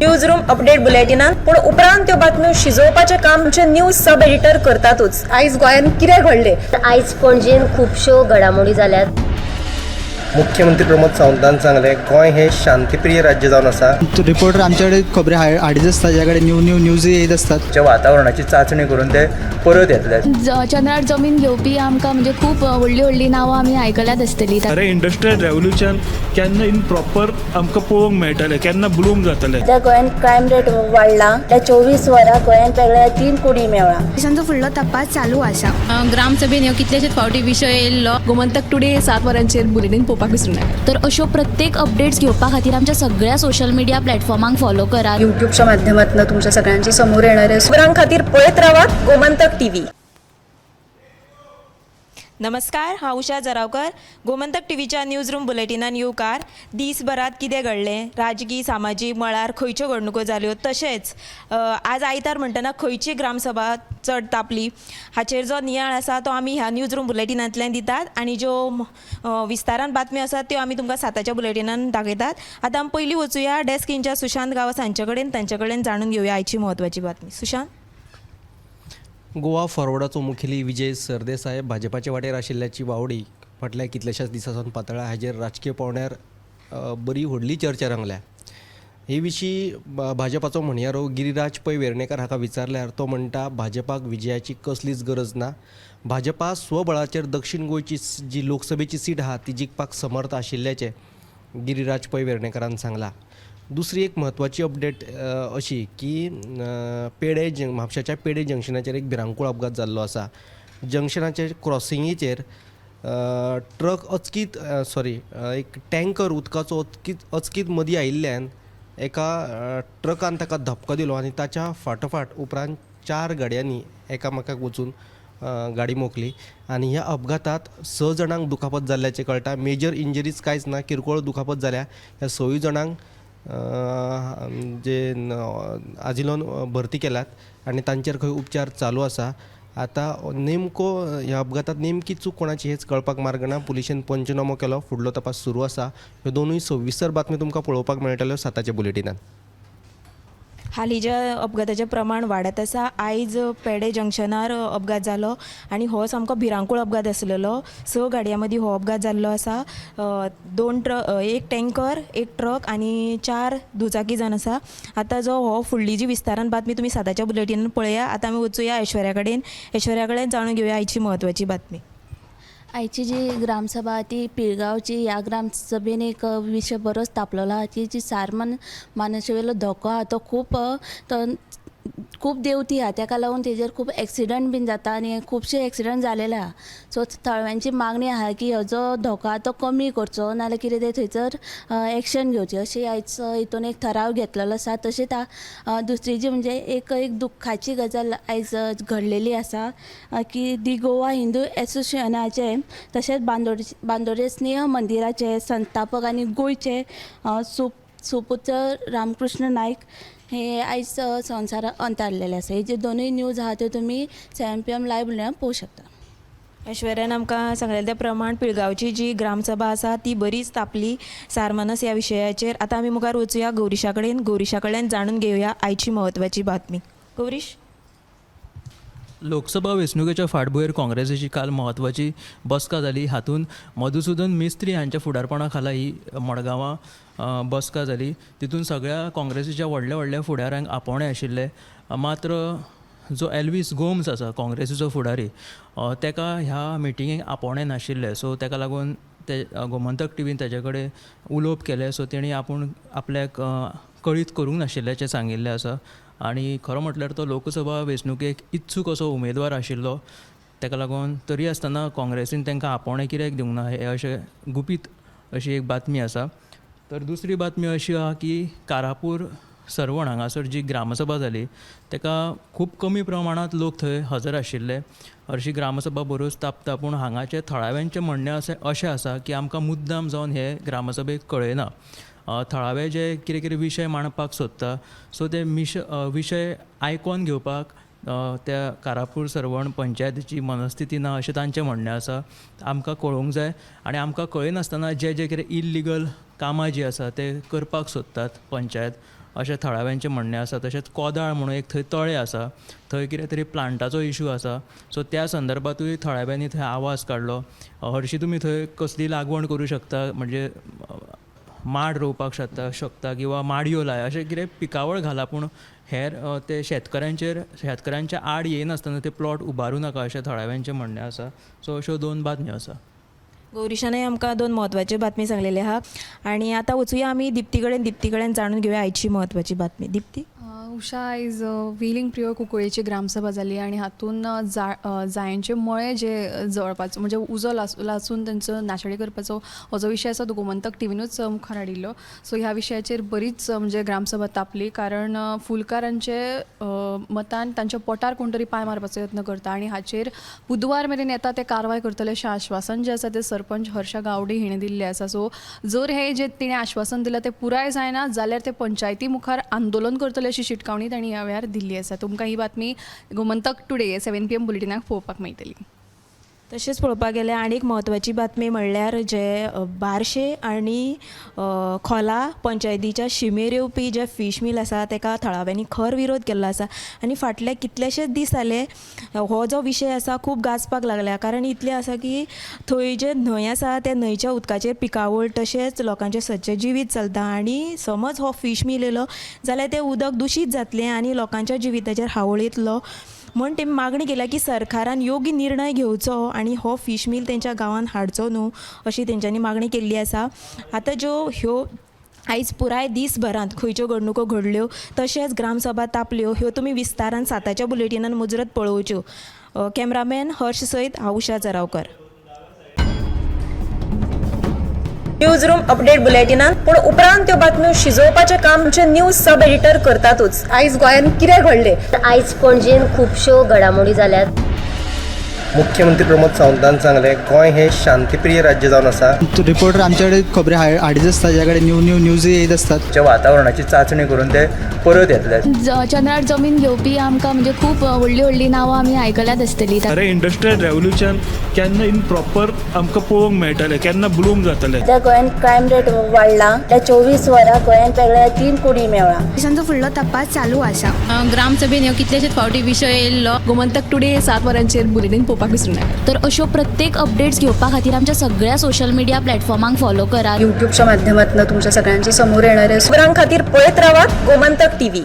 News room update बुलेटिनान. पूण उपरांत त्यो बातम्यो शिजोवपाचें काम आमचे न्यूज सब एडिटर करतातूच. आयज गोंयांत कितें घडलें? आयज पणजेन खुबश्यो घडामोडी जाल्यात. मुख्यमंत्री प्रमोद सावंतान सांगलें, गोंय हें शांतीप्रिय राज्य जावन आसा. रिपोर्टर आमच्याकडे खबरी हाडीत आसता, ज्या कडेन न्यू न्यू न्यूज येत आसतात. च्या वातावरणाची चांचणी करून ते परत येतले. चंद्रार जमीन घेवपी आमकां म्हणजे खूब व्हडलीं व्हडलीं नांवां आमी आयकल्यात आसतलीं. खरें इंडस्ट्रियल रेवोल्युशन केन्ना इन प्रॉपर आमकां पळोवंक मेळटलें, केन्ना ब्लूम जातलें? सध्या गोंयांत क्रायम रेट वाडला. त्या 24 वरां गोंयांत वेगळ्या तीन कुडी मेवळा. पोलिसांचो फुडलो तपास चालू आसा. ग्रामसभेन ह्यो कितलेशेच फावटी विशय येयल्लो. गोमंतक टुडे 7 वरांचेर बुलेटीन पळोवपाक विसरूं नाका. तर अश्यो प्रत्येक अपडेट्स घेवपा खातीर आमच्या सगळ्या सोशल मिडिया प्लॅटफॉर्मांक फॉलो करात. युट्यूबच्या माध्यमातून तुमच्या सगळ्यांच्या समोर येणार आहे. खबरां खातीर पळयत रावात गोमंतक टीव्ही. नमस्कार, हांव उषा जरावकर. गोमंतक टीव्हीच्या न्यूज रूम बुलेटिनान येवकार. दीसभरात कितें घडलें, राजकी सामाजीक मळार खंयच्यो घडणुको जाल्यो, तशेंच आज आयतार म्हणटना खंयची ग्रामसभा चड तापली, हाचेर जो नियाळ आसा तो आमी ह्या न्यूज रूम बुलेटिनांतल्यान दितात आनी ज्यो विस्तारान बातम्यो आसात त्यो आमी तुमकां 7च्या बुलेटिनान दाखयतात. आतां आमी पयलीं वचुया डेस्क इनचार्ज सुशांत गांवस हांचे कडेन. तांचे कडेन जाणून घेवया आयची म्हत्वाची बातमी. सुशांत. गोवा फॉरवर्डाचो मुखेली विजय सरदेसाय भाजपाचे वाटेर आशिल्ल्याची वावडी फाटल्या कितल्याशाच दिसां सावन पातळ्ळा. हाजेर राजकीय पांवड्यार बरी व्हडली चर्चा रंगल्या. हे विशीं भाजपाचो म्हणयारो गिरिराज पै वेर्णेकर हाका विचारल्यार तो म्हणटा, भाजपाक विजयाची कसलीच गरज ना. भाजपा स्वबळाचेर दक्षीण गोंयची जी लोकसभेची सीट आहा ती जिखपाक समर्थ आशिल्ल्याचें गिरिराज पै वेर्णेकरान सांगलां. दुसरी एक म्हत्वाची अपडेट अशी की पेडे म्हापशाच्या पेडे जंक्शनाचेर एक भिरांकूळ अपघात जाल्लो आसा. जंक्शनाचेर क्रॉसिंगेचेर ट्रक अचकीत, सॉरी, एक टँकर उदकाचो अचकीत अचकीत मदीं आयिल्ल्यान एका ट्रकान ताका धपको दिलो आनी ताच्या फाटोफाट उपरांत चार गाडयांनी एकामेकाक वचून गाडी मोखली आनी ह्या अपघातांत स जाणांक दुखापत जाल्ल्याचें कळटा. मेजर इंजरीज कांयच ना, किरकोळ दुखापत जाल्या. ह्या सयूय जाणांक जे आजिलोन भरती केल्यात आनी तांचेर खंय उपचार चालू आसा. आतां नेमको ह्या अपघातांत नेमकी चूक कोणाची हेच कळपाक मार्ग ना. पुलिशेन पंचनामो केलो, फुडलो तपास सुरू आसा. ह्यो दोनूय सविस्तर बातम्यो तुमकां पळोवपाक मेळटल्यो 7च्या बुलेटिनान. हालींच्या अपघाताचें प्रमाण वाडत आसा. आयज पेडे जंक्शनार अपघात जालो आनी हो सामको भिरांकूळ अपघात आसलेलो. स गाडयां मदीं हो अपघात जाल्लो आसा. दोन ट्रक, एक टँकर, एक ट्रक आनी चार दुचाकी जावन आसा. आतां जो हो फुडली जी विस्तारान बातमी तुमी 7च्या बुलेटिनान पळया. आतां आमी वचुया ऐश्वर्या कडेन. ऐश्वर्या कडेन जाणून घेवया आयची म्हत्वाची बातमी. आयची जी ग्रामसभा ती पिळगांवची. ह्या ग्रामसभेन एक विशय बरोच तापलेलो आहा की जी सारमान मानशेवेलो धोको आहा तो खूब तो खूब देंवती आहा. तेका लागून तेजेर खूब एक्सिडंट बीन जाता आनी खुबशे एक्सिडंट जालेले आहा. सो थळाव्यांची मागणी आहा की हो जो धोको आहा तो कमी करचो, नाल्यार कितें तें थंयसर एक्शन घेवची, अशी आयज हितून एक ठराव घेतलेलो आसा. तशेंच दुसरी जी म्हणजे एक एक दुख्खाची गजाल आयज घडलेली आसा की दी गोवा हिंदू एसोसिएशनाचे तशेंच बांदोडे स्नेह मंदिराचे संस्थापक आनी गोंयचे सुपुत्र रामकृष्ण नायक हे आयज संवसारात अंतारलेले आसा. हे जे दोनूय न्यूज आहा त्यो तुमी 7 PM live bulletin पळोवंक शकता. ऐश्वर्यान आमकां सांगलें त्या प्रमाण पिळगांवची जी ग्रामसभा आसा ती बरीच तापली सारमानस ह्या विशयाचेर. आतां आमी मुखार वचुया गौरीशा कडेन. गौरीशा कडल्यान जाणून घेवया आयची म्हत्वाची बातमी. गौरीश. लोकसभा वेंचणुकेच्या फाटभुंयेर काँग्रेसीची काल म्हत्वाची बसका जाली. हातूंत मधुसुदन मिस्त्री हांच्या फुडारपणा खाला ही मडगांवां बसका जाली. तितून सगळ्या काँग्रेसीच्या व्हडल्या व्हडल्या फुडाऱ्यांक आपोवणें आशिल्लें. मात्र जो एल्वीस गोम्स आसा, काँग्रेसीचो फुडारी, तेका ह्या मिटिंगेक आपोवणें नाशिल्लें. सो तेका लागून ते गोमंतक टिवीन तेजे कडेन उलोवप केलें. सो तेणी आपूण आपल्याक कळीत करूंक नाशिल्ल्याचें सांगिल्लें आसा आनी खरो म्हटल्यार तो लोकसभा वेंचणुकेक इत्सूक असो उमेदवार आशिल्लो. तेका लागून तरी आसतना काँग्रेसीन तांकां आपोवणें कित्याक दिवंक ना हें अशें गुपीत अशी एक बातमी आसा. तर दुसरी बातमी अशी आहा की कारापूर सर्वण हांगासर जी ग्रामसभा जाली ताका खूब कमी प्रमाणांत लोक थंय हजर आशिल्ले. हरशीं ग्रामसभा बऱ्योच तापता, पूण हांगाचे थळाव्यांचें म्हणणें अशें अशें आसा की आमकां मुद्दाम जावन हे ग्रामसभेक कळयना. थळावे जे कितें कितें विशय मांडपाक सोदता, सो ते विशय आयकोन घेवपाक त्या कारापूर सर्वण पंचायतीची मनस्थिती ना अशें तांचें म्हणणें आसा. आमकां कळोवंक जाय आनी आमकां कळयनासतना जे जे कितें इल्लिगल कामां जीं आसा ते करपाक सोदतात पंचायत अशें थळाव्यांचें म्हणणें आसा. तशेंच कोदाळ म्हणून एक थंय तळें आसा, थंय कितें तरी प्लांटाचो इशू आसा, सो त्या संदर्भांतूय थळाव्यांनी थंय आवाज काडलो. हरशीं तुमी थंय कसली लागवण करूं शकता, म्हणजे माड रोवपाक शकता किंवा माडयो लाय, अशें कितें पिकावळ घाला, पूण हेर ते शेतकऱ्यांच्या आड येयनासतना ते प्लॉट उबारूं नाका अशें थळाव्यांचें म्हणणें आसा. सो अश्यो दोन बातम्यो आसा. गौरीशानय आमकां दोन म्हत्वाच्यो बातमी सांगलेल्यो आहा आनी आतां वचुया आमी दिप्ती कडेन. दिप्ती कडेन जाणून घेवया आयची म्हत्वाची बातमी. दिप्ती. उषा, आयज वेलिंग प्रियोळ कुंकळेची ग्रामसभा जाली आनी हातून जायांचे मळे जे जळपाचो म्हणजे उजो लासून तेंचो नाशाडी करपाचो हो जो विशय आसा तो गोमंतक टिवीनूच मुखार हाडिल्लो. सो ह्या विशयाचेर बरीच म्हणजे ग्रामसभा तापली, कारण फुलकारांचे मतान तांच्या पोटार कोण तरी पांय मारपाचो यत्न करता आनी हाचेर बुधवार मेरेन येता ते कारवाय करतले अशें आश्वासन जें आसा तें सरपंच हर्षा गावडे हिणें दिल्लें आसा. सो जर हें जें तिणें आश्वासन दिलां तें पुराय जायना जाल्यार ते पंचायती मुखार आंदोलन करतले अशी शिटकावणी तांणी ह्या वेळार दिल्ली आसा. तुमकां ही बातमी गोमंतक टुडे 7 PM बुलेटिनाक पळोवपाक मेळटली. तशेंच पळोवपाक गेल्यार आनी एक म्हत्वाची बातमी म्हणल्यार जे बार्शे आनी खोला पंचायतीच्या शिमेर येवपी जे फीश मील आसा तेका थळाव्यांनी खर विरोध केल्लो आसा आनी फाटले कितलेशेच दीस जाले हो जो विशय आसा खूब गाजपाक लागला, कारण इतलें आसा की थंय जे न्हंय आसा त्या न्हंयच्या उदकाचेर पिकावळ तशेंच लोकांचें सदचें जिवीत चलता आनी समज हो फीश मील येयलो जाल्यार तें उदक दुशीत जातलें आनी लोकांच्या जिविताचेर हावळ येतलो म्हण तेमी मागणी केल्या की सरकारान योग्य निर्णय घेवचो आनी हो फीश मील तेंच्या गांवांत हाडचो न्हू अशी तेंच्यांनी मागणी केल्ली आसा. आतां ज्यो ह्यो आयज पुराय दीसभरांत खंयच्यो घडणुको घडल्यो तशेंच ग्रामसभा तापल्यो ह्यो तुमी विस्तारान 7च्या बुलेटिनान मुजरत पळोवच्यो. कॅमरामॅन हर्ष सयत हांव Usha Jaravkar. News room update बुलेटिनान पूण उपरांत त्यो बातम्यो शिजोवपाचें काम आमचे न्यूज सब एडिटर करतातूच. आयज गोंयांत कितें घडलें, आयज पणजेन खुबश्यो घडामोडी जाल्यात. मुख्यमंत्री प्रमोद सावंतान सांगलें गोंय हें शांतीप्रिय राज्य जावन आसा. रिपोर्टर आमच्याकडे खबरी हाडीत आसता, ज्या कडेन न्यू न्यू न्यूज येत आसतात. वातावरणाची चांचणी करून ते परत येतले. चंद्रार जमीन घेवपी आमकां म्हणजे खूब व्हडली व्हडली नांवां आमी आयकल्यात आसतली. खरें इंडस्ट्रियल रेवोल्युशन केन्ना इन प्रॉपर आमकां पळोवंक मेळटलें, केन्ना ब्लूम जातलें. सध्या गोंयांत क्रायम रेट वाडला. त्या 24 वरां गोंयांत वेगळ्या 3 कुडी मेळ्ळा. तांचो फुडलो तपास चालू आसा. ग्रामसभेन ह्यो कितलेशेच फावटी विशय येयल्लो. गोमंतक टुडे 7 वरांचेर बुलेटीन पळोवपाक विसरूं नाका. तर अश्यो प्रत्येक अपडेट्स घेवपा खातीर आमच्या सगळ्या सोशल मिडिया प्लॅटफॉर्मांक फॉलो करात. यूट्यूबच्या माध्यमातून तुमच्या सगळ्यांच्या समोर येणारे खबरां खातीर पळयत रावात गोमंतक टीव्ही.